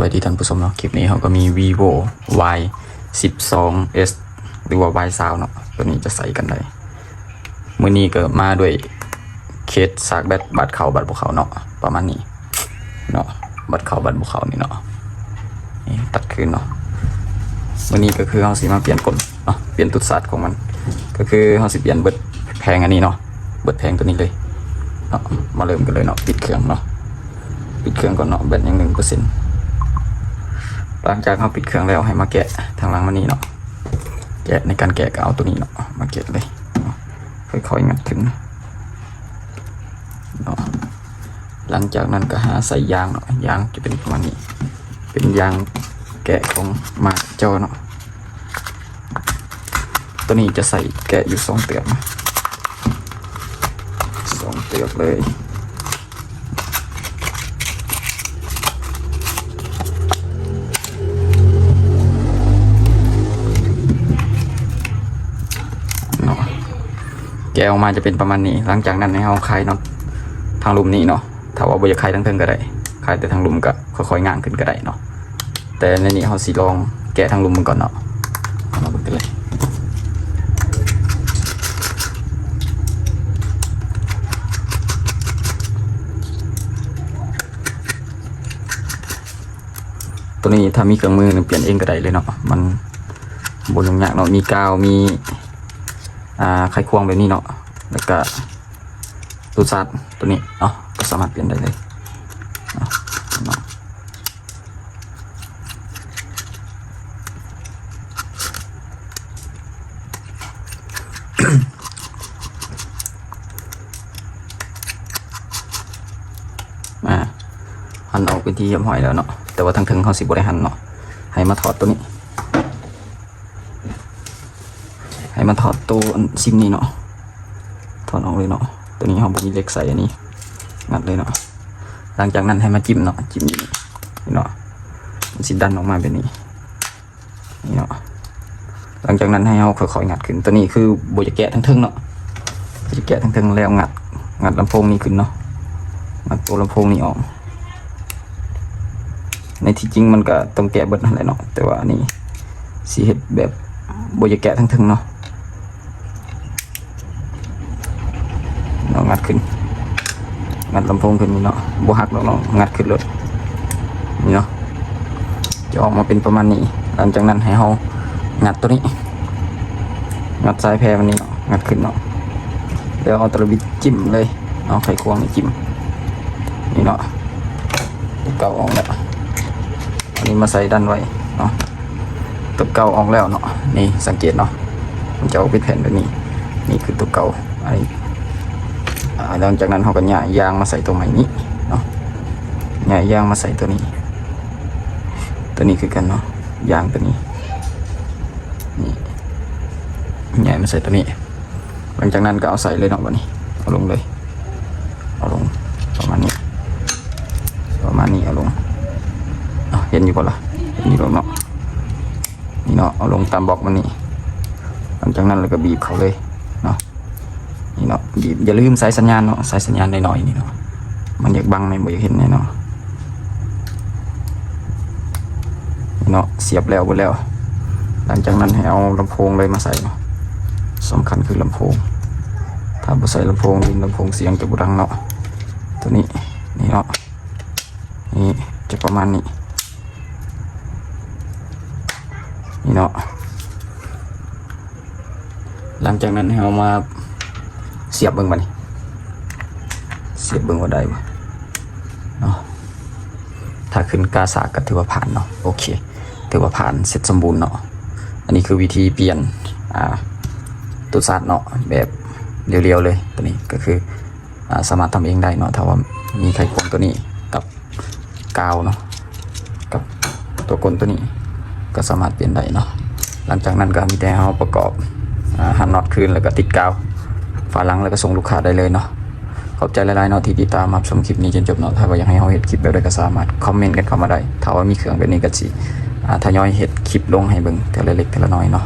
ສະບາຍດີທ່ານຜູ້ຊົມເນາະ, ຄລິບນີ້ເຮົາກໍມີ Vivo Y ສິບສອງ S ຫຼືວ່າ Y ຊາວເນາະ, ຕົວນີ້ຈະໃສ່ກັນໄດ້. ມື້ນີ້ກໍມາດ້ວຍເຄສຊາກແບັດ ບາດເຂົ້າບາດບໍ່ເຂົ້າເນາະ, ປະມານນີ້ເນາະ, ບາດເຂົ້າບາດບໍ່ເຂົ້ານີ້ເນາະ, ນີ້ຕັດຄືນເນາະ. ມື້ນີ້ກໍຄືເຮົາຊິມາປ່ຽນກົ້ນເນາະ, ປ່ຽນຕຸດສາດຂອງມັນ, ກໍຄືເຮົາຊິປ່ຽນເບິດແຜງອັນນີ້ເນາະ, ເບິດແຜງຕົວນີ້ເລີຍເນາະ. ມາເລີ່ມກັນເລີຍເນາະ, ປິດເຄື່ອງເນາະ. ປິດເຄື່ອງກ່ອນເນາະ, ແບັດຍັງໜຶ່ງເປີເຊັນ. ຫຼັງຈາກເຮົາປິດເຄື່ອງແລ້ວ ໃຫ້ມາແກະທາງຫຼັງມານີ້ເນາະ. ແກະ, ໃນການແກະກໍເອົາຕົວນີ້ເນາະ ມາແກະເລີຍເນາະ, ຄ່ອຍໆງັດຂຶ້ນເນາະ. ຫຼັງຈາກນັ້ນກໍຫາໃສ່ຢາງເນາະ, ຢາງຈະເປັນປະມານນີ້, ເປັນຢາງແກະຂອງມາເຈົ້າເນາະ. ຕົວນີ້ຈະໃສ່ແກະຢູ່ສອງເປືອກນະ, ສອງເປືອກເລີຍເນາະ. ແກະອອກມາຈະເປັນປະມານນີ້. ຫຼັງຈາກນັ້ນໃຫ້ເຮົາຄາຍເນາະ ທາງລຸ່ມນີ້ເນາະ. ຖ້າວ່າບໍ່ຢາກຄາຍທາງເທິງກໍໄດ້, ຄາຍແຕ່ທາງລຸ່ມກໍຄ່ອຍໆຫງ່າງຂຶ້ນກໍໄດ້ເນາະ. ແຕ່ໃນນີ້ເຮົາຊິລອງແກະທາງລຸ່ມເບິ່ງກ່ອນເນາະ, ເຮົາມາເບິ່ງກັນເລີຍ. ຕົວນີ້ຖ້າມີເຄື່ອງມືນີ້ປ່ຽນເອງກໍໄດ້ເລີຍເນາະ, ມັນບໍ່ຫຍຸ້ງຍາກເນາະ. ມີກາວ, ມີ ອ່າ ໄຂຄວງແບບນີ້ເນາະ, ແລ້ວກະ ຕຸດສາດຕົວນີ້ເນາະ ກໍສາມາດປ່ຽນໄດ້ເລີຍເນາະ. ອ່າ ຫັນອອກເປັນທີ່ຮຽບຮ້ອຍແລ້ວເນາະ, ແຕ່ວ່າທາງເທິງເຮົາຊິບໍ່ໄດ້ຫັນເນາະ. ໃຫ້ມາຖອດຕົວນີ້ ໃຫ້ມາຖອດໂຕອັນຊິມນີ້ເນາະ, ຖອດອອກເລີຍເນາະ. ຕົວນີ້ເຮົາບໍ່ມີເຫຼັກໃສ່ອັນນີ້, ງັດເລີຍເນາະ. ຫຼັງຈາກນັ້ນໃຫ້ມາຈິ້ມເນາະ, ຈິ້ມນີ້ເນາະ, ມັນຊິດັນອອກມາແບບນີ້ ນີ້ເນາະ. ຫຼັງຈາກນັ້ນໃຫ້ເຮົາຄ່ອຍໆງັດຂຶ້ນ. ຕົວນີ້ຄືບໍ່ຢາກແກະທາງເທິງເນາະ, ຈະແກະທາງເທິງແລ້ວງັດ, ງັດລຳໂພງນີ້ຂຶ້ນເນາະ, ງັດໂຕລຳໂພງນີ້ອອກ. ໃນທີ່ຈິງມັນກະຕ້ອງແກະເບິດຫັ້ນແຫຼະເນາະ, ແຕ່ວ່າອັນນີ້ຊິເຮັດແບບບໍ່ຢາກແກະທາງເທິງເນາະ. ເນາະ, ງັດຂຶ້ນ, ງັດລຳໂພງຂຶ້ນນີ້ເນາະ, ບໍ່ຫັກດອກເນາະ, ງັດຂຶ້ນໂລດ ນີ້ເນາະ, ຈະອອກມາເປັນປະມານນີ້. ຫຼັງຈາກນັ້ນໃຫ້ເຮົາງັດຕົວນີ້, ງັດສາຍແພມັນນີ້ເນາະ, ງັດຂຶ້ນເນາະ, ແລ້ວເອົາຕົວລະບິດຈິ້ມເລີຍ. ເອົາໄຂຄວງນີ້ຈິ້ມ ນີ້ເນາະ, ຕົວເກົ່າອອກແລ້ວ. ອັນນີ້ມາໃສ່ດັນໄວ້ເນາະ, ຕົວເກົ່າອອກແລ້ວເນາະ. ນີ້ສັງເກດເນາະ, ມັນຈະອອກເປັນແຜ່ນແບບນີ້, ນີ້ຄືຕົວເກົ່າ. ອັນນີ້ ອ່າ ຫຼັງຈາກນັ້ນເຮົາກໍຍ້າຍຢາງມາໃສ່ຕົວໃໝ່ນີ້ເນາະ, ຍ້າຍຢາງມາໃສ່ຕົວນີ້, ຕົວນີ້ຄືກັນເນາະ, ຢາງຕົວນີ້ ນີ້ ຍ້າຍມາໃສ່ຕົວນີ້. ຫຼັງຈາກນັ້ນກໍເອົາໃສ່ເລີຍເນາະ, ບັດນີ້ເອົາລົງເລີຍ, ເອົາລົງປະມານນີ້, ປະມານນີ້ເອົາລົງ. ເຫັນຢູ່ບໍ່ລະ? ເຫັນຢູ່ດອກເນາະ, ນີ້ເນາະ, ເອົາລົງຕາມບລັອກມັນນີ້. ຫຼັງຈາກນັ້ນແລ້ວກໍບີບເຂົ້າເລີຍເນາະ, ນີ້ເນາະ, ບີບ. ຢ່າລືມສາຍສັນຍານເນາະ, ສາຍສັນຍານນ້ອຍໆນີ້ເນາະ, ມັນຢາກບັງແດ່, ບໍ່ຢາກເຫັນແດ່ເນາະ. ເນາະ, ສຽບແລ້ວເບິດແລ້ວ. ຫຼັງຈາກນັ້ນໃຫ້ເອົາລຳໂພງເລີຍມາໃສ່ເນາະ, ສຳຄັນຄືລຳໂພງ. ຖ້າບໍ່ໃສ່ລຳໂພງ, ລຳໂພງສຽງຈະບໍ່ດັງເນາະ. ຕົວນີ້, ນີ້ເນາະ, ນີ້ຈະປະມານນີ້, ນີ້ເນາະ. ຫຼັງຈາກນັ້ນໃຫ້ເຮົາມາສຽບເບິ່ງບັດນີ້, ສຽບເບິ່ງວ່າໄດ້ບໍ່ເນາະ. ຖ້າຂຶ້ນກາສາກກໍຖືວ່າຜ່ານເນາະ, ໂອເຄ, ຖືວ່າຜ່ານ ເສັດສົມບູນເນາະ. ອັນນີ້ຄືວິທີປ່ຽນ ອ່າ ຕຸດສາດເນາະ, ແບບລຽວໆເລີຍ. ຕົວນີ້ກໍຄື ອ່າ ສາມາດທຳເອງໄດ້ເນາະ, ຖ້າວ່າມີໄຂຄວງຕົວນີ້ກັບກາວເນາະ, ກັບຕົວກົ້ນຕົວນີ້ ກໍສາມາດປ່ຽນໄດ້ເນາະ. ຫຼັງຈາກນັ້ນກໍມີແຕ່ເຮົາປະກອບ ອ່າ ຫັນນັອດຄືນ ແລ້ວກໍຕິດກາວຝາຫຼັງ ແລ້ວກໍສົ່ງລູກຄ້າໄດ້ເລີຍເນາະ. ຂອບໃຈຫຼາຍໆເນາະ ທີ່ຕິດຕາມຮັບຊົມຄລິບນີ້ຈົນຈົບເນາະ. ຖ້າວ່າຢາກໃຫ້ເຮົາເຮັດຄລິບແບບໃດກໍສາມາດຄອມເມັນກັນເຂົ້າມາໄດ້. ຖ້າວ່າມີເຄື່ອງແບບນີ້ກໍຊິ ອ່າ ທະຍອຍເຮັດຄລິບລົງໃຫ້ເບິ່ງເທື່ອລະເລັກເທື່ອລະນ້ອຍເນາະ.